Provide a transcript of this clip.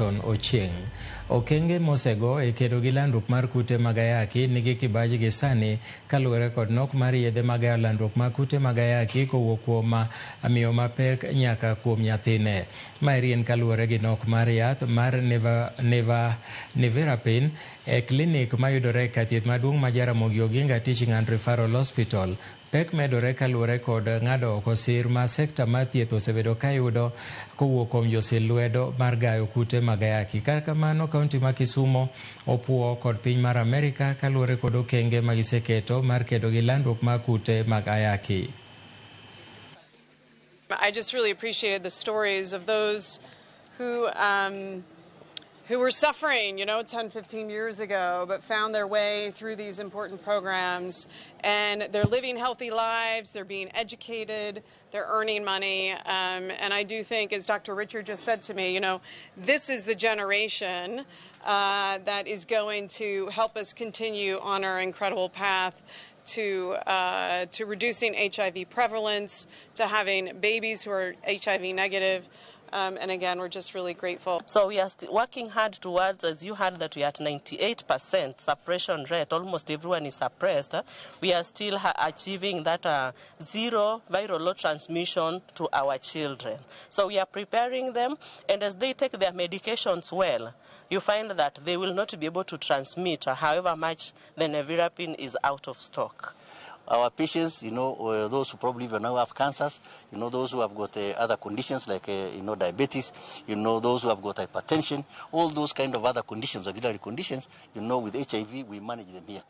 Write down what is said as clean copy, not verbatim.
Ochieng. Okenge mosego e kedo gi landruok mar kute mag ayaki nigi kibaji gi sani kaluwore kod nok mar yedhe mag gayo landruok mag kute mag ayaki kowuok kuom miyo mapek nyaka kuom nyathine. Maeri en kaluwore gi nok mar yath mar Nevirapine e klinik mayudore e kar thieth maduong' ma Jaramogi Oginga Teaching and Referral Hospital. Pek medore kaluwore kod ng'ado oko sir ma sekta mar thieth osebedo kayudo kowuok kuom josil lwedo mar gayo kute mag ayaki. Kata kamano, kaunti ma Kisumo opuo kod piny mar Amerika kaluwore kod okenge ma giseketo mar kedo gi landruok mar kute mag ayaki. I just really appreciated the stories of those who were suffering 10, 15 years ago, but found their way through these important programs. And they're living healthy lives, they're being educated, they're earning money. And I do think, as Dr. Richard just said to me, this is the generation that is going to help us continue on our incredible path to reducing HIV prevalence, to having babies who are HIV negative. And again, we're just really grateful. So we are working hard towards, as you heard, that we are at 98% suppression rate. Almost everyone is suppressed. We are still achieving that zero viral load transmission to our children. So we are preparing them, and as they take their medications well, you find that they will not be able to transmit however much the nevirapine is out of stock. Our patients, those who probably even now have cancers, those who have got other conditions like diabetes, those who have got hypertension, all those kind of other conditions, auxiliary conditions, with HIV, we manage them here.